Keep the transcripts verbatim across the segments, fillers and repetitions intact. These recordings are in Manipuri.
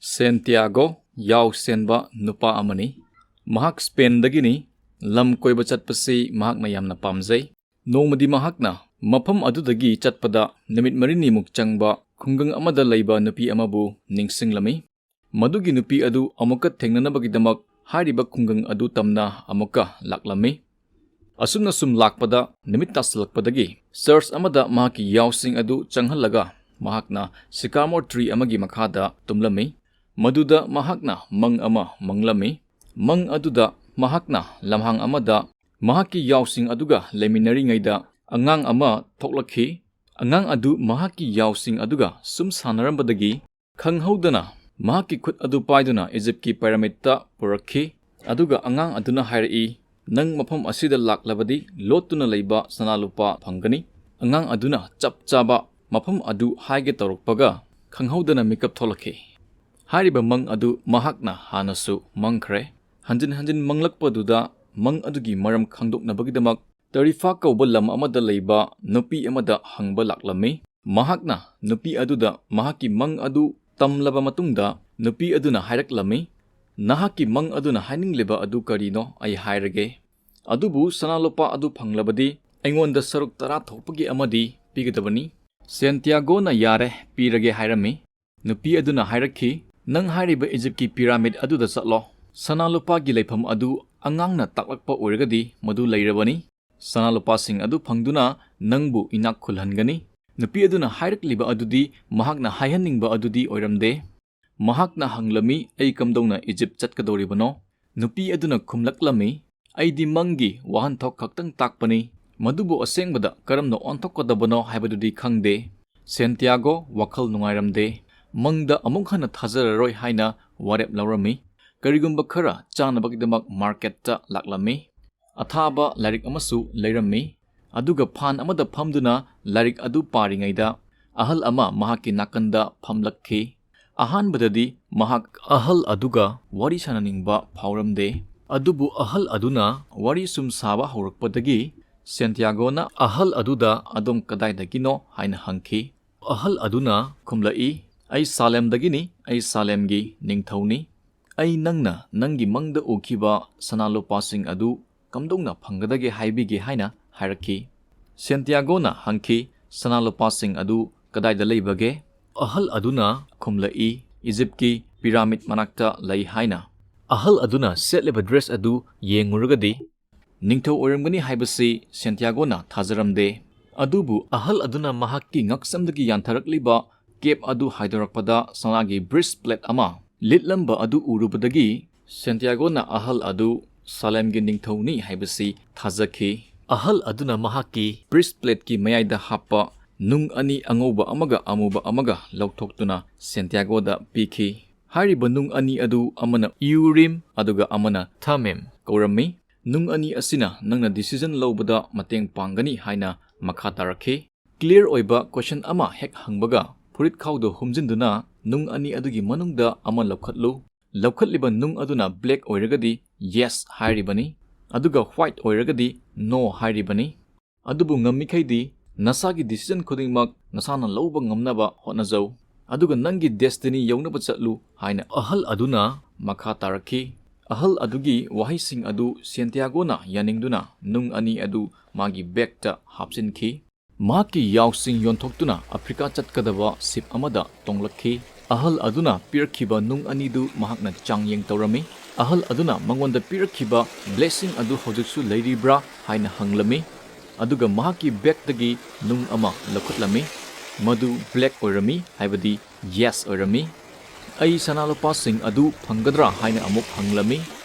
ꯁꯦꯟꯇꯤꯌꯥꯒꯣ ꯌꯥꯎ ꯁꯦꯟꯕ ꯅꯨꯄꯥ ꯑꯃꯅꯤ꯫ ꯃꯍꯥꯛ ꯁ꯭ꯄꯦꯟꯗꯒꯤꯅꯤ꯫ ꯂꯝ ꯀꯣꯏꯕ ꯆꯠꯄꯁꯤ ꯃꯍꯥꯛꯅ ꯌꯥꯝꯅ ꯄꯥꯝꯖꯩ꯫ ꯅꯣꯡꯃꯗꯤ ꯃꯍꯥꯛꯅ ꯃꯐꯝ ꯑꯗꯨꯗꯒꯤ ꯆꯠꯄꯗ ꯅꯨꯃꯤꯠ ꯃꯔꯤꯅꯤꯃꯨꯛ ꯆꯪꯕ ꯈꯨꯡꯒꯪ ꯑꯃꯗ ꯂꯩꯕ ꯅꯨꯄꯤ ꯑꯃꯕꯨ ꯅꯤꯡꯁꯤꯡꯂꯝꯃꯤ꯫ ꯃꯗꯨꯒꯤ ꯅꯨꯄꯤ ꯑꯗꯨ ꯑꯃꯨꯛꯀ ꯊꯦꯡꯅꯅꯕꯒꯤꯗꯃꯛ ꯍꯥꯏꯔꯤꯕ ꯈꯨꯡꯒꯪ ꯑꯗꯨ ꯇꯝꯅ ꯑꯃꯨꯛꯀ ꯂꯥꯛꯂꯝꯃꯤ꯫ ꯑꯁꯨꯝꯅ ꯁꯨꯝ ꯂꯥꯛꯄꯗ ꯅꯨꯃꯤꯠ ꯇꯥꯁꯤꯜꯂꯛꯄꯗꯒꯤ ꯆꯔꯆ ꯑꯃꯗ ꯃꯍꯥꯛꯀꯤ ꯌꯥꯎꯁꯤꯡ ꯑꯗꯨ ꯆꯪꯍꯜꯂꯒ ꯃꯍꯥꯛꯅ sycamore tree ꯑꯃꯒꯤ ꯃꯈꯥꯗ ꯇꯨꯝꯂꯝꯃꯤ꯫ ꯃꯗꯨꯗ ꯃꯍꯥꯛꯅ ꯃꯪ ꯑꯃ ꯃꯪꯂꯝꯃꯤ꯫ ꯃꯪ ꯑꯗꯨꯗ ꯃꯍꯥꯛꯅ ꯂꯝꯍꯥꯡ ꯑꯃꯗ ꯃꯍꯥꯛꯀꯤ ꯌꯥꯎꯁꯤꯡ ꯑꯗꯨꯒ ꯂꯩꯃꯤꯟꯅꯔꯤꯉꯩꯗ ꯑꯉꯥꯡ ꯑꯃ ꯊꯣꯛꯂꯛꯈꯤ꯫ ꯑꯉꯥꯡ ꯑꯗꯨ ꯃꯍꯥꯛꯀꯤ ꯌꯥꯎꯁꯤꯡ ꯑꯗꯨꯒ ꯁꯨꯝ ꯁꯥꯟꯅꯔꯝꯕꯗꯒꯤ ꯈꯪꯍꯧꯗꯅ ꯃꯍꯥꯛꯀꯤ ꯈꯨꯠ ꯑꯗꯨ ꯄꯥꯏꯗꯨꯅ ꯏꯖꯤꯞꯀꯤ ꯄꯤꯔꯥꯃꯤꯗꯇ ꯄꯨꯔꯛꯈꯤ꯫ ꯑꯗꯨꯒ ꯑꯉꯥꯡ ꯑꯗꯨꯅ ꯍꯥꯏꯔꯛꯏ, "ꯅꯪ ꯃꯐꯝ ꯑꯁꯤꯗ ꯂꯥꯛꯂꯕꯗꯤ ꯂꯣꯠꯇꯨꯅ ꯂꯩꯕ ꯁꯅꯥ ꯂꯨꯄꯥ ꯐꯪꯒꯅꯤ꯫" ꯑꯉꯥꯡ ꯑꯗꯨꯅ ꯆꯞ ꯆꯥꯕ ꯃꯐꯝ ꯑꯗꯨ ꯍꯥꯏꯒꯦ ꯇꯧꯔꯛꯄꯒ ꯈꯪꯍꯧꯗꯅ ꯃꯤꯀꯞ ꯊꯣꯛꯂꯛꯈꯤ꯫ ꯍꯥꯏꯔꯤꯕ ꯃꯪ ꯑꯗꯨ ꯃꯍꯥꯛꯅ ꯍꯥꯟꯅꯁꯨ ꯃꯪꯈ꯭ꯔꯦ꯫ ꯍꯟꯖꯤꯟ ꯍꯟꯖꯤꯟ ꯃꯪꯂꯛꯄꯗꯨꯗ ꯃꯪ ꯑꯗꯨꯒꯤ ꯃꯔꯝ ꯈꯪꯗꯣꯛꯅꯕꯒꯤꯗꯃꯛ ꯇꯔꯤꯐꯥ ꯀꯧꯕ ꯂꯝ ꯑꯃꯗ ꯂꯩꯕ ꯅꯨꯄꯤ ꯑꯃꯗ ꯍꯪꯕ ꯂꯥꯛꯂꯝꯃꯤ꯫ ꯃꯍꯥꯛꯅ ꯅꯨꯄꯤ ꯑꯗꯨꯗ ꯃꯍꯥꯛꯀꯤ ꯃꯪ ꯑꯗꯨ ꯇꯝꯂꯕ ꯃꯇꯨꯡꯗ ꯅꯨꯄꯤ ꯑꯗꯨꯅ ꯍꯥꯏꯔꯛꯂꯝꯃꯤ, "ꯅꯍꯥꯛꯀꯤ ꯃꯪ ꯑꯗꯨꯅ ꯍꯥꯏꯅꯤꯡꯂꯤꯕ ꯑꯗꯨ ꯀꯔꯤꯅꯣ ꯑꯩ ꯍꯥꯏꯔꯒꯦ꯫ ꯑꯗꯨꯕꯨ ꯁꯅꯥ ꯂꯨꯄꯥ ꯑꯗꯨ ꯐꯪꯂꯕꯗꯤ ꯑꯩꯉꯣꯟꯗ ꯁꯔꯨꯛ ꯇꯔꯥ ꯊꯣꯛꯄꯒꯤ ꯑꯃꯗꯤ ꯄꯤꯒꯗꯕꯅꯤ꯫" ꯁꯦꯟꯇꯤꯌꯥꯒꯣꯅ "ꯌꯥꯔꯦ, ꯄꯤꯔꯒꯦ" ꯍꯥꯏꯔꯝꯃꯤ꯫ ꯅꯨꯄꯤ ꯑꯗꯨꯅ ꯍꯥꯏꯔꯛꯈꯤ, "ꯅꯪ ꯍꯥꯏꯔꯤꯕ ꯏꯖꯤꯞꯀꯤ ꯄꯤꯔꯥꯃꯤꯗ ꯑꯗꯨꯗ ꯆꯠꯂꯣ꯫ ꯁꯅꯥ ꯂꯨꯄꯥꯒꯤ ꯂꯩꯐꯝ ꯑꯗꯨ ꯑꯉꯥꯡꯅ ꯇꯥꯛꯂꯛꯄ ꯑꯣꯏꯔꯒꯗꯤ ꯃꯗꯨ ꯂꯩꯔꯕꯅꯤ꯫ ꯁꯅꯥ ꯂꯨꯄꯥꯁꯤꯡ ꯑꯗꯨ ꯐꯪꯗꯨꯅ ꯅꯪꯕꯨ ꯏꯅꯥꯛ ꯈꯨꯜꯍꯟꯒꯅꯤ꯫" ꯅꯨꯄꯤ ꯑꯗꯨꯅ ꯍꯥꯏꯔꯛꯂꯤꯕ ꯑꯗꯨꯗꯤ ꯃꯍꯥꯛꯅ ꯍꯥꯏꯍꯟꯅꯤꯡꯕ ꯑꯗꯨꯗꯤ ꯑꯣꯏꯔꯝꯗꯦ꯫ ꯃꯍꯥꯛꯅ ꯍꯪꯂꯝꯃꯤ, "ꯑꯩ ꯀꯝꯗꯧꯅ ꯏꯖꯤꯞ ꯆꯠꯀꯗꯧꯔꯤꯕꯅꯣ?" ꯅꯨꯄꯤ ꯑꯗꯨꯅ ꯈꯨꯝꯂꯛꯂꯝꯃꯤ, "ꯑꯩꯗꯤ ꯃꯪꯒꯤ ꯋꯥꯍꯟꯊꯣꯛ ꯈꯛꯇꯪ ꯇꯥꯛꯄꯅꯤ꯫ ꯃꯗꯨꯕꯨ ꯑꯁꯦꯡꯕꯗ ꯀꯔꯝꯅ ꯑꯣꯟꯊꯣꯛꯀꯗꯕꯅꯣ ꯍꯥꯏꯕꯗꯨꯗꯤ ꯈꯪꯗꯦ꯫" ꯁꯦꯟꯇꯤꯌꯥꯒꯣ ꯋꯥꯈꯜ ꯅꯨꯡꯉꯥꯏꯔꯝꯗꯦ꯫ ꯃꯪꯗ ꯑꯃꯨꯛ ꯍꯟꯅ ꯊꯥꯖꯔꯔꯣꯏ ꯍꯥꯏꯅ ꯋꯥꯔꯦꯞ ꯂꯧꯔꯝꯃꯤ꯫ ꯀꯔꯤꯒꯨꯝꯕ ꯈꯔ ꯆꯥꯅꯕꯒꯤꯗꯃꯛ ꯃꯥꯔꯀꯦꯠꯇ ꯂꯥꯛꯂꯝꯃꯤ꯫ ꯑꯊꯥꯕ ꯂꯥꯏꯔꯤꯛ ꯑꯃꯁꯨ ꯂꯩꯔꯝꯃꯤ꯫ ꯑꯗꯨꯒ ꯐꯥꯟ ꯑꯃꯗ ꯐꯝꯗꯨꯅ ꯂꯥꯏꯔꯤꯛ ꯑꯗꯨ ꯄꯥꯔꯤꯉꯩꯗ ꯑꯍꯜ ꯑꯃ ꯃꯍꯥꯛꯀꯤ ꯅꯥꯀꯟꯗ ꯐꯝꯂꯛꯈꯤ꯫ ꯑꯍꯥꯟꯕꯗꯗꯤ ꯃꯍꯥꯛ ꯑꯍꯜ ꯑꯗꯨꯒ ꯋꯥꯔꯤ ꯁꯥꯟꯅꯅꯤꯡꯕ ꯐꯥꯎꯔꯝꯗꯦ꯫ ꯑꯗꯨꯕꯨ ꯑꯍꯜ ꯑꯗꯨꯅ ꯋꯥꯔꯤ ꯁꯨꯝ ꯁꯥꯕ ꯍꯧꯔꯛꯄꯗꯒꯤ ꯁꯦꯟꯇꯤꯌꯥꯒꯣꯅ ꯑꯍꯜ ꯑꯗꯨꯗ, "ꯑꯗꯣꯝ ꯀꯗꯥꯏꯗꯒꯤꯅꯣ?" ꯍꯥꯏꯅ ꯍꯪꯈꯤ꯫ ꯑꯍꯜ ꯑꯗꯨꯅ ꯈꯨꯝꯂꯛꯏ, "ꯑꯩ ꯁꯥꯂꯦꯝꯗꯒꯤꯅꯤ, ꯑꯩ ꯁꯥꯂꯦꯝꯒꯤ ꯅꯤꯡꯊꯧꯅꯤ꯫ ꯑꯩ ꯅꯪꯅ ꯅꯪꯒꯤ ꯃꯪꯗ ꯎꯈꯤꯕ ꯁꯅꯥ ꯂꯨꯄꯥꯁꯤꯡ ꯑꯗꯨ ꯀꯝꯗꯧꯅ ꯐꯪꯒꯗꯒꯦ ꯍꯥꯏꯕꯤꯒꯦ" ꯍꯥꯏꯅ ꯍꯥꯏꯔꯛꯈꯤ꯫ ꯁꯦꯟꯇꯤꯌꯥꯒꯣꯅ ꯍꯪꯈꯤ, "ꯁꯅꯥ ꯂꯨꯄꯥꯁꯤꯡ ꯑꯗꯨ ꯀꯗꯥꯏꯗ ꯂꯩꯕꯒꯦ?" ꯑꯍꯜ ꯑꯗꯨꯅ ꯈꯨꯝꯂꯛꯏ, "ꯏꯖꯤꯞꯀꯤ ꯄꯤꯔꯥꯃꯤꯗ ꯃꯅꯥꯛꯇ ꯂꯩ" ꯍꯥꯏꯅ꯫ ꯑꯍꯜ ꯑꯗꯨꯅ ꯁꯦꯠꯂꯤꯕ ꯗ꯭ꯔꯦꯁ ꯑꯗꯨ ꯌꯦꯡꯉꯨꯔꯒꯗꯤ, ꯅꯤꯡꯊꯧ ꯑꯣꯏꯔꯝꯒꯅꯤ ꯍꯥꯏꯕꯁꯤ ꯁꯦꯟꯇꯤꯌꯥꯒꯣꯅ ꯊꯥꯖꯔꯝꯗꯦ꯫ ꯑꯗꯨꯕꯨ ꯑꯍꯜ ꯑꯗꯨꯅ ꯃꯍꯥꯛꯀꯤ ꯉꯛꯁꯝꯗꯒꯤ ꯌꯥꯟꯊꯔꯛꯂꯤꯕ ꯀꯦꯞ ꯑꯗꯨ ꯍꯥꯏꯗꯣꯔꯛꯄꯗ ꯁꯅꯥꯒꯤ ꯕ꯭ꯔꯤꯁ ꯄ꯭ꯂꯦꯠ ꯑꯃ ꯂꯤꯠꯂꯝꯕ ꯑꯗꯨ ꯎꯔꯨꯕꯗꯒꯤ ꯁꯦꯟꯇꯤꯌꯥꯒꯣꯅ ꯑꯍꯜ ꯑꯗꯨ ꯁꯥꯂꯦꯝꯒꯤ ꯅꯤꯡꯊꯧꯅꯤ ꯍꯥꯏꯕꯁꯤ ꯊꯥꯖꯈꯤ꯫ ꯑꯍꯜ ꯑꯗꯨꯅ ꯃꯍꯥꯛꯀꯤ ꯕ꯭ꯔꯤꯁ ꯄ꯭ꯂꯦꯠꯀꯤ ꯃꯌꯥꯏꯗ ꯍꯥꯞꯄ ꯅꯨꯡ ꯑꯅꯤ, ꯑꯉꯧꯕ ꯑꯃꯒ ꯑꯃꯨꯕ ꯑꯃꯒ, ꯂꯧꯊꯣꯛꯇꯨꯅ ꯁꯦꯟꯇꯤꯌꯥꯒꯣꯗ ꯄꯤꯈꯤ꯫ ꯍꯥꯏꯔꯤꯕ ꯅꯨꯡ ꯑꯅꯤ ꯑꯗꯨ ꯑꯃꯅ ꯏꯎꯔꯤꯝ ꯑꯗꯨꯒ ꯑꯃꯅ ꯊꯃꯤꯝ ꯀꯧꯔꯝꯃꯤ꯫ ꯅꯨꯡ ꯑꯅꯤ ꯑꯁꯤꯅ ꯅꯪꯅ ꯗꯤꯁꯤꯖꯟ ꯂꯧꯕꯗ ꯃꯇꯦꯡ ꯄꯥꯡꯒꯅꯤ ꯍꯥꯏꯅ ꯃꯈꯥ ꯇꯥꯔꯛꯈꯤ꯫ ꯀ꯭ꯂꯤꯌꯔ ꯑꯣꯏꯕ ꯀꯣꯏꯁꯟ ꯑꯃ ꯍꯦꯛ ꯍꯪꯕꯒ ꯐꯨꯔꯤꯠꯈꯥꯎꯗꯨ ꯍꯨꯝꯖꯤꯟꯗꯨꯅ ꯅꯨꯡ ꯑꯅꯤ ꯑꯗꯨꯒꯤ ꯃꯅꯨꯡꯗ ꯑꯃ ꯂꯧꯈꯠꯂꯨ꯫ ꯂꯧꯈꯠꯂꯤꯕ ꯅꯨꯡ ꯑꯗꯨꯅ ꯕ꯭ꯂꯦꯛ ꯑꯣꯏꯔꯒꯗꯤ ꯌꯦꯁ ꯍꯥꯏꯔꯤꯕꯅꯤ, ꯑꯗꯨꯒ ꯋꯥꯏꯠ ꯑꯣꯏꯔꯒꯗꯤ ꯅꯣ ꯍꯥꯏꯔꯤꯕꯅꯤ꯫ ꯑꯗꯨꯕꯨ ꯉꯝꯃꯤꯈꯩꯗꯤ ꯅꯁꯥꯒꯤ ꯗꯤꯁꯤꯖꯟ ꯈꯨꯗꯤꯡꯃꯛ ꯅꯁꯥꯅ ꯂꯧꯕ ꯉꯝꯅꯕ ꯍꯣꯠꯅꯖꯧ, ꯑꯗꯨꯒ ꯅꯪꯒꯤ ꯗꯦꯁꯇꯤꯅꯤ ꯌꯧꯅꯕ ꯆꯠꯂꯨ ꯍꯥꯏꯅ ꯑꯍꯜ ꯑꯗꯨꯅ ꯃꯈꯥ ꯇꯥꯔꯛꯈꯤ꯫ ꯑꯍꯜ ꯑꯗꯨꯒꯤ ꯋꯥꯍꯩꯁꯤꯡ ꯑꯗꯨ ꯁꯦꯟꯇꯤꯌꯥꯒꯣꯅ ꯌꯥꯅꯤꯡꯗꯨꯅ ꯅꯨꯡ ꯑꯅꯤ ꯑꯗꯨ ꯃꯥꯒꯤ ꯕꯦꯒꯇ ꯍꯥꯞꯆꯤꯟꯈꯤ꯫ ꯃꯍꯥꯛꯀꯤ ꯌꯥꯎꯁꯤꯡ ꯌꯣꯟꯊꯣꯛꯇꯨꯅ ꯑꯐ꯭ꯔꯤꯀꯥ ꯆꯠꯀꯗꯕ ꯁꯤꯞ ꯑꯃꯗ ꯇꯣꯡꯂꯛꯈꯤ꯫ ꯑꯍꯜ ꯑꯗꯨꯅ ꯄꯤꯔꯛꯈꯤꯕ ꯅꯨꯡ ꯑꯅꯤꯗꯨ ꯃꯍꯥꯛꯅ ꯆꯥꯡꯌꯦꯡ ꯇꯧꯔꯝꯃꯤ꯫ ꯑꯍꯜ ꯑꯗꯨꯅ ꯃꯉꯣꯟꯗ ꯄꯤꯔꯛꯈꯤꯕ ꯕ꯭ꯂꯦꯁꯤꯡ ꯑꯗꯨ ꯍꯧꯖꯤꯛꯁꯨ ꯂꯩꯔꯤꯕ꯭ꯔꯥ ꯍꯥꯏꯅ ꯍꯪꯂꯝꯃꯤ꯫ ꯑꯗꯨꯒ ꯃꯍꯥꯛꯀꯤ ꯕꯦꯒꯇꯒꯤ ꯅꯨꯡ ꯑꯃ ꯂꯧꯈꯠꯂꯝꯃꯤ꯫ ꯃꯗꯨ ꯕ꯭ꯂꯦꯛ ꯑꯣꯏꯔꯝꯃꯤ, ꯍꯥꯏꯕꯗꯤ ꯌꯦꯁ ꯑꯣꯏꯔꯝꯃꯤ꯫ "ꯑꯩ ꯁꯅꯥ ꯂꯨꯄꯥꯁꯤꯡ ꯑꯗꯨ ꯐꯪꯒꯗ꯭ꯔꯥ?" ꯍꯥꯏꯅ ꯑꯃꯨꯛ ꯍꯪꯂꯝꯃꯤ꯫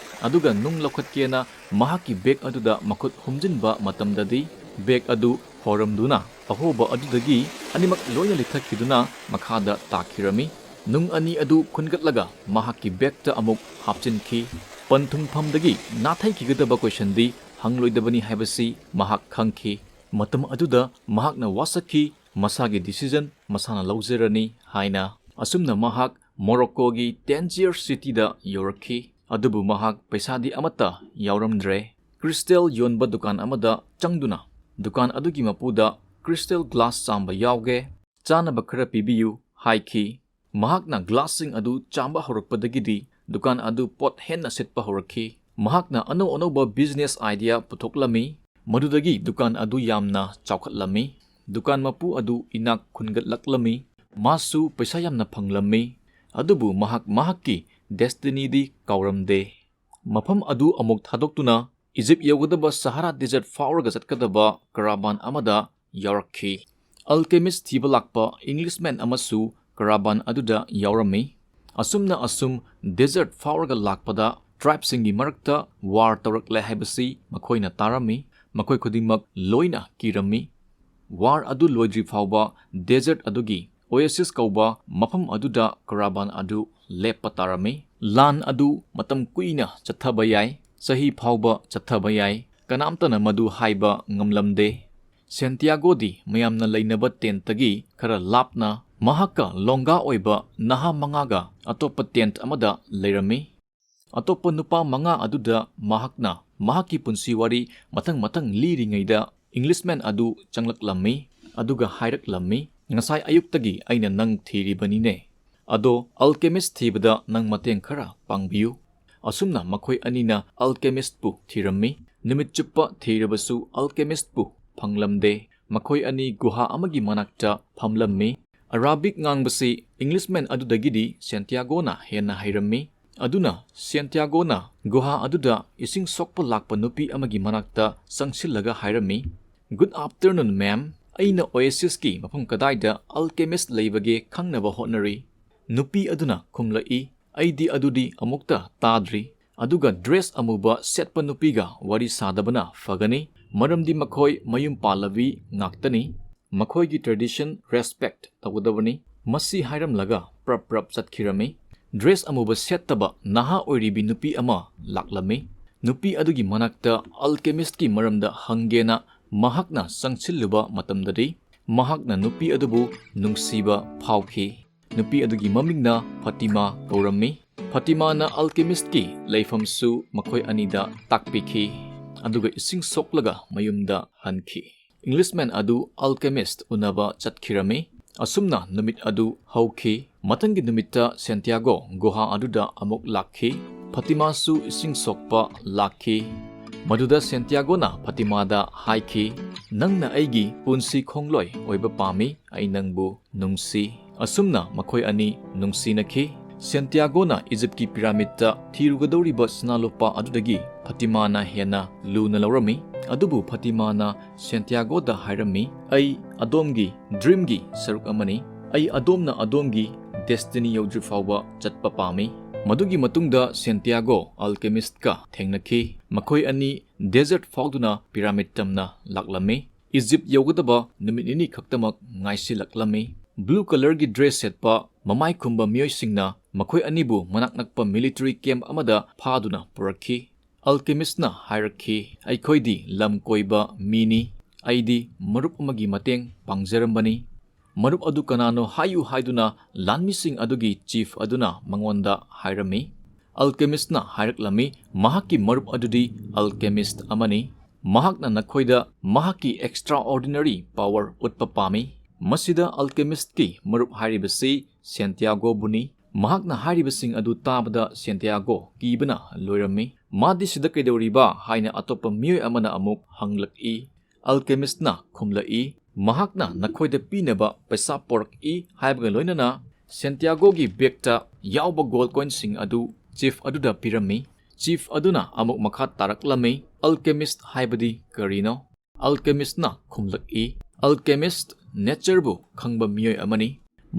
ꯑꯗꯨꯒ ꯅꯨꯡ ꯂꯧꯈꯠꯀꯦꯅ ꯃꯍꯥꯛꯀꯤ ꯕꯦꯒ ꯑꯗꯨꯗ ꯃꯈꯨꯠ ꯍꯨꯝꯖꯤꯟꯕ ꯃꯇꯝꯗꯗꯤ, ꯕꯦꯒ ꯑꯗꯨ ꯍꯣꯔꯝꯗꯨꯅ ꯑꯍꯣꯕ ꯑꯗꯨꯗꯒꯤ ꯑꯅꯤꯃꯛ ꯂꯣꯏꯅ ꯂꯤꯊꯛꯈꯤꯗꯨꯅ ꯃꯈꯥꯗ ꯇꯥꯈꯤꯔꯝꯃꯤ꯫ ꯅꯨꯡ ꯑꯅꯤ ꯑꯗꯨ ꯈꯨꯟꯒꯠꯂꯒ ꯃꯍꯥꯛꯀꯤ ꯕꯦꯒꯇ ꯑꯃꯨꯛ ꯍꯥꯞꯆꯤꯟꯈꯤ꯫ ꯄꯟꯊꯨꯡꯐꯝꯗꯒꯤ ꯅꯥꯊꯩꯈꯤꯒꯗꯕ ꯀꯣꯏꯁꯟꯗꯤ ꯍꯪꯂꯣꯏꯗꯕꯅꯤ ꯍꯥꯏꯕꯁꯤ ꯃꯍꯥꯛ ꯈꯪꯈꯤ꯫ ꯃꯇꯝ ꯑꯗꯨꯗ ꯃꯍꯥꯛꯅ ꯋꯥꯁꯛꯈꯤ, ꯃꯁꯥꯒꯤ ꯗꯤꯁꯤꯖꯟ ꯃꯁꯥꯅ ꯂꯧꯖꯔꯅꯤ ꯍꯥꯏꯅ꯫ ꯑꯁꯨꯝꯅ ꯃꯍꯥꯛ ꯃꯣꯔꯣꯛꯀꯣꯒꯤ ꯇꯦꯟꯖꯤꯌꯔ ꯁꯤꯇꯤꯗ ꯌꯧꯔꯛꯈꯤ꯫ ꯑꯗꯨꯕꯨ ꯃꯍꯥꯛ ꯄꯩꯁꯥꯗꯤ ꯑꯃꯠꯇ ꯌꯥꯎꯔꯝꯗ꯭ꯔꯦ꯫ ꯀ꯭ꯔꯤꯁꯇꯦꯜ ꯌꯣꯟꯕ ꯗꯨꯀꯥꯟ ꯑꯃꯗ ꯆꯪꯗꯨꯅ ꯗꯨꯀꯥꯟ ꯑꯗꯨꯒꯤ ꯃꯄꯨꯗ "ꯀ꯭ꯔꯤꯁꯇꯦꯜ ꯒ꯭ꯂꯥꯁ ꯆꯥꯝꯕ ꯌꯥꯎꯒꯦ, ꯆꯥꯅꯕ ꯈꯔ ꯄꯤꯕꯤꯌꯨ" ꯍꯥꯏꯈꯤ꯫ ꯃꯍꯥꯛꯅ ꯒ꯭ꯂꯥꯁꯁꯤꯡ ꯑꯗꯨ ꯆꯥꯝꯕ ꯍꯧꯔꯛꯄꯗꯒꯤꯗꯤ ꯗꯨꯀꯥꯟ ꯑꯗꯨ ꯄꯣꯠ ꯍꯦꯟꯅ ꯁꯤꯠꯄ ꯍꯧꯔꯛꯈꯤ꯫ ꯃꯍꯥꯛꯅ ꯑꯅꯧ ꯑꯅꯧꯕ business idea ꯄꯨꯊꯣꯛꯂꯝꯃꯤ꯫ ꯃꯗꯨꯗꯒꯤ ꯗꯨꯀꯥꯟ ꯑꯗꯨ ꯌꯥꯝꯅ ꯆꯥꯎꯈꯠꯂꯝꯃꯤ꯫ ꯗꯨꯀꯥꯟ ꯃꯄꯨ ꯑꯗꯨ ꯏꯅꯥꯛ ꯈꯨꯟꯒꯠꯂꯛꯂꯝꯃꯤ꯫ ꯃꯥꯁꯨ ꯄꯩꯁꯥ ꯌꯥꯝꯅ ꯐꯪꯂꯝꯃꯤ꯫ ꯑꯗꯨꯕꯨ ꯃꯍꯥꯛ ꯃꯍꯥꯛꯀꯤ destinyꯗꯤ ꯀꯥꯎꯔꯝꯗꯦ꯫ ꯃꯐꯝ ꯑꯗꯨ ꯑꯃꯨꯛ ꯊꯥꯗꯣꯛꯇꯨꯅ ꯏꯖꯤꯞ ꯌꯧꯒꯗꯕ ꯁꯍꯥꯔꯥ desert ꯐꯥꯎꯔꯒ ꯆꯠꯀꯗꯕ caravan ꯑꯃꯗ ꯌꯥꯎꯔꯛꯈꯤ꯫ Alchemist ꯊꯤꯕ ꯂꯥꯛꯄ Englishman ꯑꯃꯁꯨ caravan ꯑꯗꯨꯗ ꯌꯥꯎꯔꯝꯃꯤ꯫ ꯑꯁꯨꯝꯅ ꯑꯁꯨꯝ desert ꯐꯥꯎꯔꯒ ꯂꯥꯛꯄꯗ tribeꯁꯤꯡꯒꯤ ꯃꯔꯛꯇ war ꯇꯧꯔꯛꯂꯦ ꯍꯥꯏꯕꯁꯤ ꯃꯈꯣꯏꯅ ꯇꯥꯔꯝꯃꯤ꯫ ꯃꯈꯣꯏ ꯈꯨꯗꯤꯡꯃꯛ ꯂꯣꯏꯅ ꯀꯤꯔꯝꯃꯤ꯫ War ꯑꯗꯨ ꯂꯣꯏꯗ꯭ꯔꯤ ꯐꯥꯎꯕ desert ꯑꯗꯨꯒꯤ Oasis ꯀꯧꯕ ꯃꯐꯝ ꯑꯗꯨꯗ caravan ꯑꯗꯨ ꯂꯦꯞꯄ ꯇꯥꯔꯝꯃꯤ꯫ ꯂꯥꯟ ꯑꯗꯨ ꯃꯇꯝ ꯀꯨꯏꯅ ꯆꯠꯊꯕ ꯌꯥꯏ, ꯆꯍꯤ ꯐꯥꯎꯕ ꯆꯠꯊꯕ ꯌꯥꯏ, ꯀꯅꯥꯝꯇꯅ ꯃꯗꯨ ꯍꯥꯏꯕ ꯉꯝꯂꯝꯗꯦ꯫ ꯁꯦꯟꯇꯤꯌꯥꯒꯣꯗꯤ ꯃꯌꯥꯝꯅ ꯂꯩꯅꯕ tentꯇꯒꯤ ꯈꯔ ꯂꯥꯞꯅ ꯃꯍꯥꯛꯀ ꯂꯣꯡꯒꯥ ꯑꯣꯏꯕ ꯅꯍꯥ ꯃꯉꯥꯒ ꯑꯇꯣꯞꯄ tent ꯑꯃꯗ ꯂꯩꯔꯝꯃꯤ꯫ ꯑꯇꯣꯞꯄ ꯅꯨꯄꯥ ꯃꯉꯥ ꯑꯗꯨꯗ ꯃꯍꯥꯛꯅ ꯃꯍꯥꯛꯀꯤ ꯄꯨꯟꯁꯤ ꯋꯥꯔꯤ ꯃꯊꯪ ꯃꯊꯪ ꯂꯤꯔꯤꯉꯩꯗ Englishman ꯑꯗꯨ ꯆꯪꯂꯛꯂꯝꯃꯤ, ꯑꯗꯨꯒ ꯍꯥꯏꯔꯛꯂꯝꯃꯤ, "ꯉꯁꯥꯏ ꯑꯌꯨꯛꯇꯒꯤ ꯑꯩꯅ ꯅꯪ ꯊꯤꯔꯤꯕꯅꯤꯅꯦ꯫ ꯑꯗꯣ Alchemist ꯊꯤꯕꯗ ꯅꯪ ꯃꯇꯦꯡ ꯈꯔ ꯄꯥꯡꯕꯤꯌꯨ꯫" ꯑꯁꯨꯝꯅ ꯃꯈꯣꯏ ꯑꯅꯤꯅ Alchemistꯄꯨ ꯊꯤꯔꯝꯃꯤ꯫ ꯅꯨꯃꯤꯠ ꯆꯨꯞꯄ ꯊꯤꯔꯕꯁꯨ Alchemistꯄꯨ ꯐꯪꯂꯝꯗꯦ꯫ ꯃꯈꯣꯏ ꯑꯅꯤ ꯒꯨꯍꯥ ꯑꯃꯒꯤ ꯃꯅꯥꯛꯇ ꯐꯝꯂꯝꯃꯤ꯫ Arabic ꯉꯥꯡꯕꯁꯤ Englishman ꯑꯗꯨꯗꯒꯤꯗꯤ ꯁꯦꯟꯇꯤꯌꯥꯒꯣꯅ ꯍꯦꯟꯅ ꯍꯩꯔꯝꯃꯤ꯫ ꯑꯗꯨꯅ ꯁꯦꯟꯇꯤꯌꯥꯒꯣꯅ ꯒꯨꯍꯥ ꯑꯗꯨꯗ ꯏꯁꯤꯡ ꯁꯣꯛꯄ ꯂꯥꯛꯄ ꯅꯨꯄꯤ ꯑꯃꯒꯤ ꯃꯅꯥꯛꯇ ꯆꯪꯁꯤꯜꯂꯒ ꯍꯥꯏꯔꯝꯃꯤ, "Good afternoon, ma'am꯫ ꯑꯩꯅ Oasisꯀꯤ ꯃꯐꯝ ꯀꯗꯥꯏꯗ Alchemist ꯂꯩꯕꯒꯦ ꯈꯪꯅꯕ ꯍꯣꯠꯅꯔꯤ꯫" ꯅꯨꯄꯤ ꯑꯗꯨꯅ ꯈꯨꯝꯂꯛꯏ, "ꯑꯩꯗꯤ ꯑꯗꯨꯗꯤ ꯑꯃꯨꯛꯇ ꯇꯥꯗ꯭ꯔꯤ꯫" ꯑꯗꯨꯒ dress ꯑꯃꯨꯕ ꯁꯦꯠꯄ ꯅꯨꯄꯤꯒ ꯋꯥꯔꯤ ꯁꯥꯗꯕꯅ ꯐꯒꯅꯤ, ꯃꯔꯝꯗꯤ ꯃꯈꯣꯏ ꯃꯌꯨꯝ ꯄꯥꯜꯂꯕꯤ ꯉꯥꯛꯇꯅꯤ꯫ ꯃꯈꯣꯏꯒꯤ tradition respect ꯇꯧꯒꯗꯕꯅꯤ꯫ ꯃꯁꯤ ꯍꯥꯏꯔꯝꯂꯒ ꯄ꯭ꯔꯞ ꯄ꯭ꯔꯞ ꯆꯠꯈꯤꯔꯝꯃꯤ꯫ Dress ꯑꯃꯨꯕ ꯁꯦꯠꯇꯕ ꯅꯍꯥ ꯑꯣꯏꯔꯤꯕꯤ ꯅꯨꯄꯤ ꯑꯃ ꯂꯥꯛꯂꯝꯃꯤ꯫ ꯅꯨꯄꯤ ꯑꯗꯨꯒꯤ ꯃꯅꯥꯛꯇ Alchemistꯀꯤ ꯃꯔꯝꯗ ꯍꯪꯒꯦꯅ ꯃꯍꯥꯛꯅ ꯆꯪꯁꯤꯜꯂꯨꯕ ꯃꯇꯝꯗꯗꯤ ꯃꯍꯥꯛꯅ ꯅꯨꯄꯤ ꯑꯗꯨꯕꯨ ꯅꯨꯡꯁꯤꯕ ꯐꯥꯎꯈꯤ꯫ ꯅꯨꯄꯤ ꯑꯗꯨꯒꯤ ꯃꯃꯤꯡꯅ ꯐꯥꯇꯤꯃꯥ ꯀꯧꯔꯝꯃꯤ꯫ ꯐꯥꯇꯤꯃꯥꯅ Alchemistꯀꯤ ꯂꯩꯐꯝꯁꯨ ꯃꯈꯣꯏ ꯑꯅꯤꯗ ꯇꯥꯛꯄꯤꯈꯤ, ꯑꯗꯨꯒ ꯏꯁꯤꯡ ꯁꯣꯛꯂꯒ ꯃꯌꯨꯝꯗ ꯍꯟꯈꯤ꯫ Englishman ꯑꯗꯨ Alchemist ꯎꯅꯕ ꯆꯠꯈꯤꯔꯝꯃꯤ꯫ ꯑꯁꯨꯝꯅ ꯅꯨꯃꯤꯠ ꯑꯗꯨ ꯍꯧꯈꯤ꯫ ꯃꯊꯪꯒꯤ ꯅꯨꯃꯤꯠꯇ ꯁꯦꯟꯇꯤꯌꯥꯒꯣ ꯒꯨꯍꯥ ꯑꯗꯨꯗ ꯑꯃꯨꯛ ꯂꯥꯛꯈꯤ꯫ ꯐꯥꯇꯤꯃꯥꯁꯨ ꯏꯁꯤꯡ ꯁꯣꯛꯄ ꯂꯥꯛꯈꯤ꯫ ꯃꯗꯨꯗ ꯁꯦꯟꯇꯤꯌꯥꯒꯣꯅ ꯐꯥꯇꯤꯃꯥꯗ ꯍꯥꯏꯈꯤ, "ꯅꯪꯅ ꯑꯩꯒꯤ ꯄꯨꯟꯁꯤ ꯈꯣꯡꯂꯣꯏ ꯑꯣꯏꯕ ꯄꯥꯝꯃꯤ, ꯑꯩ ꯅꯪꯕꯨ ꯅꯨꯡꯁꯤ꯫" ꯑꯁꯨꯝꯅ ꯃꯈꯣꯏ ꯑꯅꯤ ꯅꯨꯡꯁꯤꯅꯈꯤ꯫ ꯁꯦꯟꯇꯤꯌꯥꯒꯣꯅ ꯏꯖꯤꯞꯀꯤ ꯄꯤꯔꯥꯃꯤꯗꯇ ꯊꯤꯔꯨꯒꯗꯧꯔꯤꯕ ꯁꯅꯥ ꯂꯨꯄꯥ ꯑꯗꯨꯗꯒꯤ ꯐꯥꯇꯤꯃꯥꯅ ꯍꯦꯟꯅ ꯂꯨꯅ ꯂꯧꯔꯝꯃꯤ꯫ ꯑꯗꯨꯕꯨ ꯐꯥꯇꯤꯃꯥꯅ ꯁꯦꯟꯇꯤꯌꯥꯒꯣꯗ ꯍꯥꯏꯔꯝꯃꯤ, "ꯑꯩ ꯑꯗꯣꯝꯒꯤ ꯗ꯭ꯔꯤꯝꯒꯤ ꯁꯔꯨꯛ ꯑꯃꯅꯤ꯫ ꯑꯩ ꯑꯗꯣꯝꯅ ꯑꯗꯣꯝꯒꯤ ꯗꯦꯁꯇꯤꯅꯤ ꯌꯧꯗ꯭ꯔꯤ ꯐꯥꯎꯕ ꯆꯠꯄ ꯄꯥꯝꯃꯤ꯫" ꯃꯗꯨꯒꯤ ꯃꯇꯨꯡꯗ ꯁꯦꯟꯇꯤꯌꯥꯒꯣ ꯑꯜꯀꯦꯃꯤꯁꯠꯀ ꯊꯦꯡꯅꯈꯤ꯫ ꯃꯈꯣꯏ ꯑꯅꯤ ꯗꯦꯖꯔꯠ ꯐꯥꯎꯗꯨꯅ ꯄꯤꯔꯥꯃꯤꯗ ꯇꯝꯅ ꯂꯥꯛꯂꯝꯃꯤ꯫ ꯏꯖꯤꯞ ꯌꯧꯒꯗꯕ ꯅꯨꯃꯤꯠ ꯅꯤꯅꯤ ꯈꯛꯇꯃꯛ ꯉꯥꯏꯁꯤꯜꯂꯛꯂꯝꯃꯤ꯫ ꯕ꯭ꯂꯨ ꯀꯂꯔꯒꯤ ꯗ꯭ꯔꯦꯁ ꯁꯦꯠꯄ ꯃꯃꯥꯏ ꯈꯨꯝꯕ ꯃꯤꯑꯣꯏꯁꯤꯡꯅ ꯃꯈꯣꯏ ꯑꯅꯤꯕꯨ ꯃꯅꯥꯛ ꯅꯛꯄ ꯃꯤꯂꯤꯇꯔꯤ ꯀꯦꯝꯞ ꯑꯃꯗ ꯐꯥꯗꯨꯅ ꯄꯨꯔꯛꯈꯤ꯫ ꯑꯜꯀꯦꯃꯤꯁꯅ ꯍꯥꯏꯔꯛꯈꯤ, "ꯑꯩꯈꯣꯏꯗꯤ ꯂꯝ ꯀꯣꯏꯕ ꯃꯤꯅꯤ꯫ ꯑꯩꯗꯤ ꯃꯔꯨꯞ ꯑꯃꯒꯤ ꯃꯇꯦꯡ ꯄꯥꯡꯖꯔꯝꯕꯅꯤ꯫" ꯃꯔꯨꯞ ꯑꯗꯨ ꯀꯅꯥꯅꯣ ꯍꯥꯏꯌꯨ ꯍꯥꯏꯗꯨꯅ ꯂꯥꯟꯃꯤꯁꯤꯡ ꯑꯗꯨꯒꯤ ꯆꯤꯐ ꯑꯗꯨꯅ ꯃꯉꯣꯟꯗ ꯍꯥꯏꯔꯝꯃꯤ꯫ ꯑꯜꯀꯦꯃꯤꯁꯅ ꯍꯥꯏꯔꯛꯂꯝꯃꯤ, "ꯃꯍꯥꯛꯀꯤ ꯃꯔꯨꯞ ꯑꯗꯨꯗꯤ ꯑꯜꯀꯦꯃꯤꯁ ꯑꯃꯅꯤ꯫ ꯃꯍꯥꯛꯅ ꯅꯈꯣꯏꯗ ꯃꯍꯥꯛꯀꯤ ꯑꯦꯛꯁꯇ꯭ꯔꯥꯑꯣꯔꯗꯤꯅꯔꯤ ꯄꯥꯋꯔ ꯎꯠꯄ ꯄꯥꯝꯃꯤ꯫" ꯃꯁꯤꯗ ꯑꯜꯀꯦꯃꯤꯁꯀꯤ ꯃꯔꯨꯞ ꯍꯥꯏꯔꯤꯕꯁꯤ ꯁꯦꯟꯇꯤꯌꯥꯒꯣꯕꯨꯅꯤ꯫ ꯃꯍꯥꯛꯅ ꯍꯥꯏꯔꯤꯕꯁꯤꯡ ꯑꯗꯨ ꯇꯥꯕꯗ ꯁꯦꯟꯇꯤꯌꯥꯒꯣ ꯀꯤꯕꯅ ꯂꯣꯏꯔꯝꯃꯤ꯫ "ꯃꯥꯗꯤ ꯁꯤꯗ ꯀꯩꯗꯧꯔꯤꯕ?" ꯍꯥꯏꯅ ꯑꯇꯣꯞꯄ ꯃꯤꯑꯣꯏ ꯑꯃꯅ ꯑꯃꯨꯛ ꯍꯪꯂꯛꯏ꯫ ꯑꯜꯀꯦꯃꯤꯁꯅ ꯈꯨꯝꯂꯛꯏ, "ꯃꯍꯥꯛꯅ ꯅꯈꯣꯏꯗ ꯄꯤꯅꯕ ꯄꯩꯁꯥ ꯄꯣꯔꯛꯏ" ꯍꯥꯏꯕꯒ ꯂꯣꯏꯅꯅ ꯁꯦꯟꯇꯤꯌꯥꯒꯣꯒꯤ ꯕꯦꯒꯇ ꯌꯥꯎꯕ ꯒꯣꯜꯗ ꯀꯣꯏꯟꯁꯤꯡ ꯑꯗꯨ ꯆꯤꯐ ꯑꯗꯨꯗ ꯄꯤꯔꯝꯃꯤ꯫ ꯆꯤꯐ ꯑꯗꯨꯅ ꯑꯃꯨꯛ ꯃꯈꯥ ꯇꯥꯔꯛꯂꯝꯃꯤ, "ꯑꯜꯀꯦꯃꯤꯁ ꯍꯥꯏꯕꯗꯤ ꯀꯔꯤꯅꯣ?" ꯑꯜꯀꯦꯃꯤꯁꯅ ꯈꯨꯝꯂꯛꯏ, "ꯑꯜꯀꯦꯃꯤꯁ ꯅꯦꯆꯔꯕꯨ ꯈꯪꯕ ꯃꯤꯑꯣꯏ ꯑꯃꯅꯤ꯫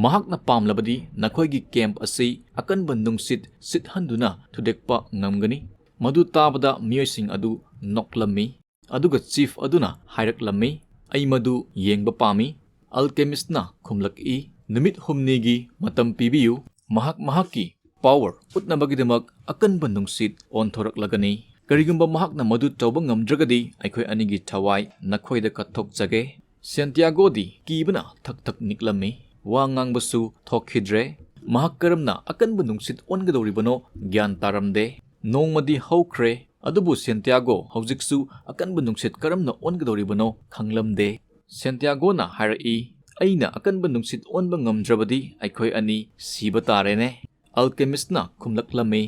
ꯃꯍꯥꯛꯅ ꯄꯥꯝꯂꯕꯗꯤ ꯅꯈꯣꯏꯒꯤ ꯀꯦꯝꯞ ꯑꯁꯤ ꯑꯀꯟꯕ ꯅꯨꯡꯁꯤꯠ ꯁꯤꯠꯍꯟꯗꯨꯅ ꯊꯨꯗꯦꯛꯄ ꯉꯝꯒꯅꯤ꯫" ꯃꯗꯨ ꯇꯥꯕꯗ ꯃꯤꯑꯣꯏꯁꯤꯡ ꯑꯗꯨ ꯅꯣꯛꯂꯝꯃꯤ꯫ ꯑꯗꯨꯒ ꯆꯤꯐ ꯑꯗꯨꯅ ꯍꯥꯏꯔꯛꯂꯝꯃꯤ, "ꯑꯩ ꯃꯗꯨ ꯌꯦꯡꯕ ꯄꯥꯝꯃꯤ꯫" ꯑꯜꯀꯦꯃꯤꯁꯅ ꯈꯨꯝꯂꯛꯏ, "ꯅꯨꯃꯤꯠ ꯍꯨꯝꯅꯤꯒꯤ ꯃꯇꯝ ꯄꯤꯕꯤꯌꯨ꯫ ꯃꯍꯥꯛ ꯃꯍꯥꯛꯀꯤ ꯄꯥꯋꯔ ꯎꯠꯅꯕꯒꯤꯗꯃꯛ ꯑꯀꯟꯕ ꯅꯨꯡꯁꯤꯠ ꯑꯣꯟꯊꯣꯔꯛꯂꯒꯅꯤ꯫ ꯀꯔꯤꯒꯨꯝꯕ ꯃꯍꯥꯛꯅ ꯃꯗꯨ ꯇꯧꯕ ꯉꯝꯗ꯭ꯔꯒꯗꯤ ꯑꯩꯈꯣꯏ ꯑꯅꯤꯒꯤ ꯊꯋꯥꯏ ꯅꯈꯣꯏꯗ ꯀꯠꯊꯣꯛꯆꯒꯦ꯫" ꯁꯦꯟꯇꯤꯌꯥꯒꯣꯗꯤ ꯀꯤꯕꯅ ꯊꯛ ꯊꯛ ꯅꯤꯛꯂꯝꯃꯤ꯫ ꯋꯥ ꯉꯥꯡꯕꯁꯨ ꯊꯣꯛꯈꯤꯗ꯭ꯔꯦ꯫ ꯃꯍꯥꯛ ꯀꯔꯝꯅ ꯑꯀꯟꯕ ꯅꯨꯡꯁꯤꯠ ꯑꯣꯟꯒꯗꯧꯔꯤꯕꯅꯣ ꯒ꯭ꯌꯥꯟ ꯇꯥꯔꯝꯗꯦ꯫ ꯅꯣꯡꯃꯗꯤ ꯍꯧꯈ꯭ꯔꯦ, ꯑꯗꯨꯕꯨ ꯁꯦꯟꯇꯤꯌꯥꯒꯣ ꯍꯧꯖꯤꯛꯁꯨ ꯑꯀꯟꯕ ꯅꯨꯡꯁꯤꯠ ꯀꯔꯝꯅ ꯑꯣꯟꯒꯗꯧꯔꯤꯕꯅꯣ ꯈꯪꯂꯝꯗꯦ꯫ ꯁꯦꯟꯇꯤꯌꯥꯒꯣꯅ ꯍꯥꯏꯔꯛꯏ, "ꯑꯩꯅ ꯑꯀꯟꯕ ꯅꯨꯡꯁꯤꯠ ꯑꯣꯟꯕ ꯉꯝꯗ꯭ꯔꯕꯗꯤ ꯑꯩꯈꯣꯏ ꯑꯅꯤ ꯁꯤꯕ ꯇꯥꯔꯦꯅꯦ?" ꯑꯜꯀꯦꯃꯤꯁꯠꯅ ꯈꯨꯝꯂꯛꯂꯝꯃꯤ,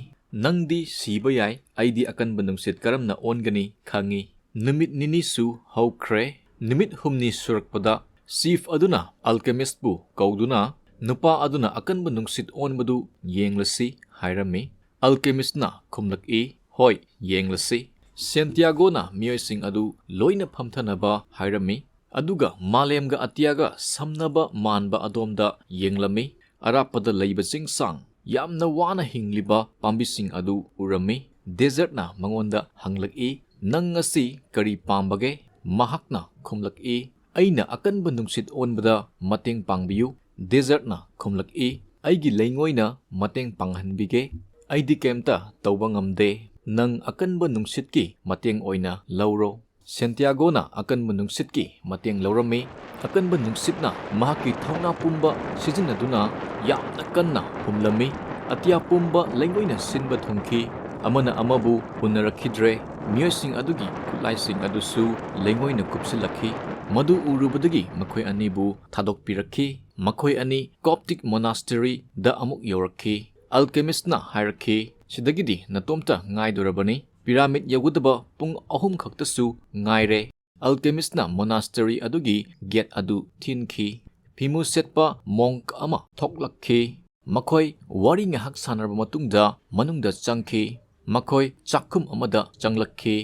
"ꯅꯪꯗꯤ ꯁꯤꯕ ꯌꯥꯏ, ꯑꯩꯗꯤ ꯑꯀꯟꯕ ꯅꯨꯡꯁꯤꯠ ꯀꯔꯝꯅ ꯑꯣꯟꯒꯅꯤ ꯈꯪꯉꯤ꯫" ꯅꯨꯃꯤꯠ ꯅꯤꯅꯤꯁꯨ ꯍꯧꯈ꯭ꯔꯦ꯫ ꯅꯨꯃꯤꯠ ꯍꯨꯝꯅꯤ ꯁꯨꯔꯛꯄꯗ ꯆꯤꯐ ꯑꯗꯨꯅ ꯑꯜꯀꯦꯃꯤꯁꯠꯄꯨ ꯀꯧꯗꯨꯅ, "ꯅꯨꯄꯥ ꯑꯗꯨꯅ ꯑꯀꯟꯕ ꯅꯨꯡꯁꯤꯠ ꯑꯣꯟꯕꯗꯨ ꯌꯦꯡꯂꯁꯤ" ꯍꯥꯏꯔꯝꯃꯤ꯫ ꯑꯜꯀꯦꯃꯤꯁꯠꯅ ꯈꯨꯝꯂꯛꯏ, "ꯍꯣꯏ, ꯌꯦꯡꯂꯁꯤ꯫" ꯁꯦꯟꯇꯤꯌꯥꯒꯣꯅ ꯃꯤꯑꯣꯏꯁꯤꯡ ꯑꯗꯨ ꯂꯣꯏꯅ ꯐꯝꯊꯅꯕ ꯍꯥꯏꯔꯝꯃꯤ, ꯑꯗꯨꯒ ꯃꯥꯂꯦꯝꯒ ꯑꯇꯤꯌꯥꯒ ꯁꯝꯅꯕ ꯃꯥꯟꯕ ꯑꯗꯣꯝꯗ ꯌꯦꯡꯂꯝꯃꯤ꯫ ꯑꯔꯥꯞꯄꯗ ꯂꯩꯕ ꯆꯤꯡꯁꯥꯡ, ꯌꯥꯝꯅ ꯋꯥꯅ ꯍꯤꯡꯂꯤꯕ ꯄꯥꯝꯕꯤꯁꯤꯡ ꯑꯗꯨ ꯎꯔꯝꯃꯤ꯫ ꯗꯦꯖꯔꯠꯅ ꯃꯉꯣꯟꯗ ꯍꯪꯂꯛꯏ, "ꯅꯪ ꯉꯁꯤ ꯀꯔꯤ ꯄꯥꯝꯕꯒꯦ?" ꯃꯍꯥꯛꯅ ꯈꯨꯝꯂꯛꯏ, "ꯑꯩꯅ ꯑꯀꯟꯕ ꯅꯨꯡꯁꯤꯠ ꯑꯣꯟꯕꯗ ꯃꯇꯦꯡ ꯄꯥꯡꯕꯤꯌꯨ꯫" ꯗꯦꯖꯔꯠꯅ ꯈꯨꯝꯂꯛꯏ, "ꯑꯩꯒꯤ ꯂꯩꯉꯣꯏꯅ ꯃꯇꯦꯡ ꯄꯥꯡꯍꯟꯕꯤꯒꯦ꯫ ꯑꯩꯗꯤ ꯀꯩꯝꯇ ꯇꯧꯕ ꯉꯝꯗꯦ꯫ ꯅꯪ ꯑꯀꯟꯕ ꯅꯨꯡꯁꯤꯠꯀꯤ ꯃꯇꯦꯡ ꯑꯣꯏꯅ ꯂꯧꯔꯣ꯫" ꯁꯦꯟꯇꯤꯌꯥꯒꯣꯅ ꯑꯀꯟꯕ ꯅꯨꯡꯁꯤꯠꯀꯤ ꯃꯇꯦꯡ ꯂꯧꯔꯝꯃꯤ꯫ ꯑꯀꯟꯕ ꯅꯨꯡꯁꯤꯠꯅ ꯃꯍꯥꯛꯀꯤ ꯊꯧꯅꯥ ꯄꯨꯝꯕ ꯁꯤꯖꯤꯟꯅꯗꯨꯅ ꯌꯥꯝꯅ ꯀꯟꯅ ꯍꯨꯝꯂꯝꯃꯤ꯫ ꯑꯇꯤꯌꯥ ꯄꯨꯝꯕ ꯂꯩꯉꯣꯏꯅ ꯁꯤꯟꯕ ꯊꯨꯡꯈꯤ꯫ ꯑꯃꯅ ꯑꯃꯕꯨ ꯎꯅꯔꯛꯈꯤꯗ꯭ꯔꯦ꯫ ꯃꯤꯑꯣꯏꯁꯤꯡ ꯑꯗꯨꯒꯤ ꯈꯨꯠꯂꯥꯏꯁꯤꯡ ꯑꯗꯨꯁꯨ ꯂꯩꯉꯣꯏꯅ ꯀꯨꯞꯁꯤꯜꯂꯛꯈꯤ꯫ ꯃꯗꯨ ꯎꯔꯨꯕꯗꯒꯤ ꯃꯈꯣꯏ ꯑꯅꯤꯕꯨ ꯊꯥꯗꯣꯛꯄꯤꯔꯛꯈꯤ꯫ ꯃꯈꯣꯏ ꯑꯅꯤ ꯀꯣꯞꯇꯤꯛ ꯃꯣꯅꯥꯁꯇꯔꯤꯗ ꯑꯃꯨꯛ ꯌꯧꯔꯛꯈꯤ꯫ ꯑꯜꯀꯦꯃꯤꯁꯠꯅ ꯍꯥꯏꯔꯛꯈꯤ, "ꯁꯤꯗꯒꯤꯗꯤ ꯅꯇꯣꯝꯇ ꯉꯥꯏꯗꯣꯔꯕꯅꯤ꯫ ꯄꯤꯔꯥꯃꯤꯗ ꯌꯧꯒꯗꯕ ꯄꯨꯡ ꯑꯍꯨꯝ ꯈꯛꯇꯁꯨ ꯉꯥꯏꯔꯦ꯫" ꯑꯜꯀꯦꯃꯤꯁꯠꯅ ꯃꯣꯅꯥꯁꯇꯔꯤ ꯑꯗꯨꯒꯤ ꯒꯦꯠ ꯑꯗꯨ ꯊꯤꯟꯈꯤ꯫ ꯐꯤꯃꯨ ꯁꯦꯠꯄ ꯃꯣꯡꯛ ꯑꯃ ꯊꯣꯛꯂꯛꯈꯤ꯫ ꯃꯈꯣꯏ ꯋꯥꯔꯤ ꯉꯥꯏꯍꯥꯛ ꯁꯥꯟꯅꯔꯕ ꯃꯇꯨꯡꯗ ꯃꯅꯨꯡꯗ ꯆꯪꯈꯤ꯫ ꯃꯈꯣꯏ ꯆꯥꯛꯈꯨꯝ ꯑꯃꯗ ꯆꯪꯂꯛꯈꯤ꯫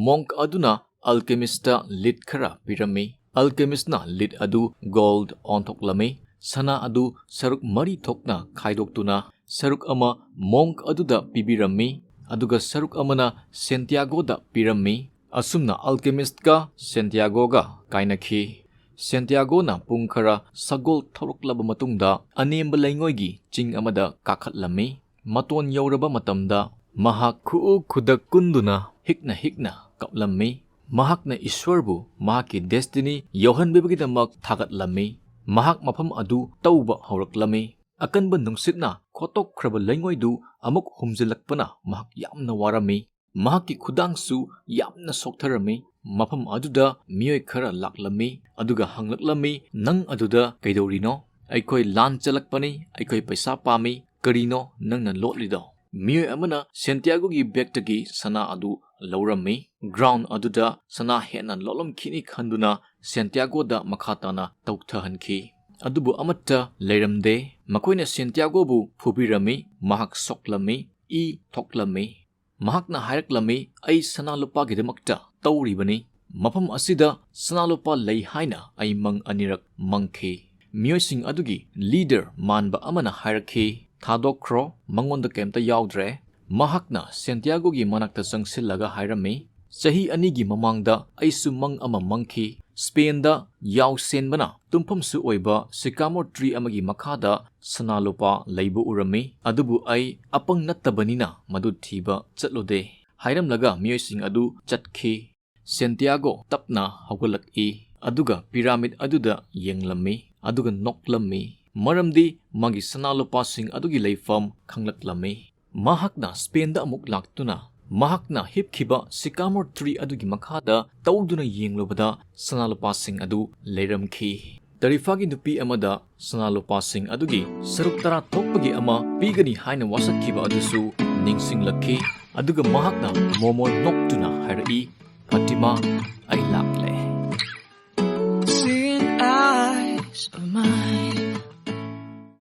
ꯃꯣꯡꯛ ꯑꯗꯨꯅ ꯑꯜꯀꯦꯃꯤꯁꯠꯇ ꯂꯤꯗ ꯈꯔ ꯄꯤꯔꯝꯃꯤ꯫ ꯑꯜꯀꯦꯃꯤꯁꯠꯅ ꯂꯤꯗ ꯑꯗꯨ ꯒꯣꯜꯗ ꯑꯣꯟꯊꯣꯛꯂꯝꯃꯤ꯫ ꯁꯅꯥ ꯑꯗꯨ ꯁꯔꯨꯛ ꯃꯔꯤ ꯊꯣꯛꯅ ꯈꯥꯏꯗꯣꯛꯇꯨꯅ ꯁꯔꯨꯛ ꯑꯃ ꯃꯣꯡꯛ ꯑꯗꯨꯗ ꯄꯤꯕꯤꯔꯝꯃꯤ, ꯑꯗꯨꯒ ꯁꯔꯨꯛ ꯑꯃꯅ ꯁꯦꯟꯇꯤꯌꯥꯒꯣꯗ ꯄꯤꯔꯝꯃꯤ꯫ ꯑꯁꯨꯝꯅ ꯑꯜꯀꯦꯃꯤꯁꯠꯀ ꯁꯦꯟꯇꯤꯌꯥꯒꯣꯒ ꯀꯥꯏꯅꯈꯤ꯫ ꯁꯦꯟꯇꯤꯌꯥꯒꯣꯅ ꯄꯨꯡ ꯈꯔ ꯁꯒꯣꯜ ꯊꯧꯔꯛꯂꯕ ꯃꯇꯨꯡꯗ ꯑꯅꯦꯝꯕ ꯂꯩꯉꯣꯏꯒꯤ ꯆꯤꯡ ꯑꯃꯗ ꯀꯥꯈꯠꯂꯝꯃꯤ꯫ ꯃꯇꯣꯟ ꯌꯧꯔꯕ ꯃꯇꯝꯗ ꯃꯍꯥꯛ ꯈꯨꯎ ꯈꯨꯗꯛ ꯀꯨꯟꯗꯨꯅ ꯍꯤꯛꯅ ꯍꯤꯛꯅ ꯀꯞꯂꯝꯃꯤ꯫ ꯃꯍꯥꯛꯅ ꯏꯁ꯭ꯋꯔꯕꯨ ꯃꯍꯥꯛꯀꯤ ꯗꯦꯁꯇꯤꯅꯤ ꯌꯧꯍꯟꯕꯤꯕꯒꯤꯗꯃꯛ ꯊꯥꯒꯠꯂꯝꯃꯤ꯫ ꯃꯍꯥꯛ ꯃꯐꯝ ꯑꯗꯨ ꯇꯧꯕ ꯍꯧꯔꯛꯂꯝꯃꯤ꯫ ꯑꯀꯟꯕ ꯅꯨꯡꯁꯤꯠꯅ ꯈꯣꯠꯇꯣꯛꯈ꯭ꯔꯕ ꯂꯩꯉꯣꯏꯗꯨ ꯑꯃꯨꯛ ꯍꯨꯝꯖꯤꯜꯂꯛꯄꯅ ꯃꯍꯥꯛ ꯌꯥꯝꯅ ꯋꯥꯔꯝꯃꯤ꯫ ꯃꯍꯥꯛꯀꯤ ꯈꯨꯗꯥꯡꯁꯨ ꯌꯥꯝꯅ ꯁꯣꯛꯊꯔꯝꯃꯤ꯫ ꯃꯐꯝ ꯑꯗꯨꯗ ꯃꯤꯑꯣꯏ ꯈꯔ ꯂꯥꯛꯂꯝꯃꯤ, ꯑꯗꯨꯒ ꯍꯪꯂꯛꯂꯝꯃꯤ, "ꯅꯪ ꯑꯗꯨꯗ ꯀꯩꯗꯧꯔꯤꯅꯣ? ꯑꯩꯈꯣꯏ ꯂꯥꯟ ꯆꯠꯂꯛꯄꯅꯤ, ꯑꯩꯈꯣꯏ ꯄꯩꯁꯥ ꯄꯥꯝꯃꯤ, ꯀꯔꯤꯅꯣ ꯅꯪꯅ ꯂꯣꯠꯂꯤꯗꯣ?" ꯃꯤꯑꯣꯏ ꯑꯃꯅ ꯁꯦꯟꯇꯤꯌꯥꯒꯣꯒꯤ ꯕꯦꯒꯇꯒꯤ ꯁꯅꯥ ꯑꯗꯨ ꯂꯧꯔꯝꯃꯤ꯫ ꯒ꯭ꯔꯥꯎꯟ ꯑꯗꯨꯗ ꯁꯅꯥ ꯍꯦꯟꯅ ꯂꯣꯠꯂꯝꯈꯤꯅꯤ ꯈꯟꯗꯨꯅ ꯁꯦꯟꯇꯤꯌꯥꯒꯣꯗ ꯃꯈꯥ ꯇꯥꯅ ꯇꯧꯊꯍꯟꯈꯤ꯫ ꯑꯗꯨꯕꯨ ꯑꯃꯠꯇ ꯂꯩꯔꯝꯗꯦ꯫ ꯃꯈꯣꯏꯅ ꯁꯦꯟꯇꯤꯌꯥꯒꯣꯕꯨ ꯐꯨꯕꯤꯔꯝꯃꯤ, ꯃꯍꯥꯛ ꯁꯣꯛꯂꯝꯃꯤ, ꯏ ꯊꯣꯛꯂꯝꯃꯤ꯫ ꯃꯍꯥꯛꯅ ꯍꯥꯏꯔꯛꯂꯝꯃꯤ, "ꯑꯩ ꯁꯅꯥ ꯂꯨꯄꯥꯒꯤꯗꯃꯛꯇ ꯇꯧꯔꯤꯕꯅꯤ꯫ ꯃꯐꯝ ꯑꯁꯤꯗ ꯁꯅꯥ ꯂꯨꯄꯥ ꯂꯩ ꯍꯥꯏꯅ ꯑꯩ ꯃꯪ ꯑꯅꯤꯔꯛ ꯃꯪꯈꯤ꯫" ꯃꯤꯑꯣꯏꯁꯤꯡ ꯑꯗꯨꯒꯤ ꯂꯤꯗꯔ ꯃꯥꯟꯕ ꯑꯃꯅ ꯍꯥꯏꯔꯛꯈꯤ, "ꯊꯥꯗꯣꯛꯈ꯭ꯔꯣ, ꯃꯉꯣꯟꯗ ꯀꯩꯝꯇ ꯌꯥꯎꯗ꯭ꯔꯦ꯫" ꯃꯍꯥꯛꯅ ꯁꯦꯟꯇꯤꯌꯥꯒꯣꯒꯤ ꯃꯅꯥꯛꯇ ꯆꯪꯁꯤꯜꯂꯒ ꯍꯥꯏꯔꯝꯃꯤ, "ꯆꯍꯤ ꯑꯅꯤꯒꯤ ꯃꯃꯥꯡꯗ ꯑꯩꯁꯨ ꯃꯪ ꯑꯃ ꯃꯪꯈꯤ꯫ ꯁ꯭ꯄꯦꯟꯗ ꯌꯥꯎꯁꯦꯟꯕꯅ ꯇꯨꯝꯐꯝꯁꯨ ꯑꯣꯏꯕ ꯁꯤꯀꯥꯃꯣꯔ ꯇ꯭ꯔꯤ ꯑꯃꯒꯤ ꯃꯈꯥꯗ ꯁꯅꯥ ꯂꯨꯄꯥ ꯂꯩꯕ ꯎꯔꯝꯃꯤ, ꯑꯗꯨꯕꯨ ꯑꯩ ꯑꯄꯪ ꯅꯠꯇꯕꯅꯤꯅ ꯃꯗꯨ ꯊꯤꯕ ꯆꯠꯂꯨꯗꯦ꯫" ꯍꯥꯏꯔꯝꯂꯒ ꯃꯤꯑꯣꯏꯁꯤꯡ ꯑꯗꯨ ꯆꯠꯈꯤ꯫ ꯁꯦꯟꯇꯤꯌꯥꯒꯣ ꯇꯞꯅ ꯍꯧꯒꯠꯂꯛꯏ, ꯑꯗꯨꯒ ꯄꯤꯔꯥꯃꯤꯗ ꯑꯗꯨꯗ ꯌꯦꯡꯂꯝꯃꯤ, ꯑꯗꯨꯒ ꯅꯣꯛꯂꯝꯃꯤ, ꯃꯔꯝꯗꯤ ꯃꯥꯒꯤ ꯁꯅꯥ ꯂꯨꯄꯥꯁꯤꯡ ꯑꯗꯨꯒꯤ ꯂꯩꯐꯝ ꯈꯪꯂꯛꯂꯝꯃꯤ꯫ ꯃꯍꯥꯛꯅ ꯁ꯭ꯄꯦꯟꯗ ꯑꯃꯨꯛ ꯂꯥꯛꯇꯨꯅ ꯃꯍꯥꯛꯅ ꯍꯤꯞꯈꯤꯕ ꯁꯤꯀꯥꯃꯣꯔ ꯇ꯭ꯔꯤ ꯑꯗꯨꯒꯤ ꯃꯈꯥꯗ ꯇꯧꯗꯨꯅ ꯌꯦꯡꯂꯨꯕꯗ ꯁꯅꯥ ꯂꯨꯄꯥꯁꯤꯡ ꯑꯗꯨ ꯂꯩꯔꯝꯈꯤ꯫ ꯇꯔꯤꯐꯥꯒꯤ ꯅꯨꯄꯤ ꯑꯃꯗ ꯁꯅꯥ ꯂꯨꯄꯥꯁꯤꯡ ꯑꯗꯨꯒꯤ ꯁꯔꯨꯛ ꯇꯔꯥ ꯊꯣꯛꯄꯒꯤ ꯑꯃ ꯄꯤꯒꯅꯤ ꯍꯥꯏꯅ ꯋꯥꯁꯛꯈꯤꯕ ꯑꯗꯨꯁꯨ ꯅꯤꯡꯁꯤꯡꯂꯛꯈꯤ꯫ ꯑꯗꯨꯒ ꯃꯍꯥꯛꯅ ꯃꯣꯃꯣꯟ ꯅꯣꯛꯇꯨꯅ ꯍꯥꯏꯔꯛꯏ, "ꯐꯥꯇꯤꯃꯥ, ꯑꯩ ꯂꯥꯛꯂꯦ꯫" Seeing eyes of my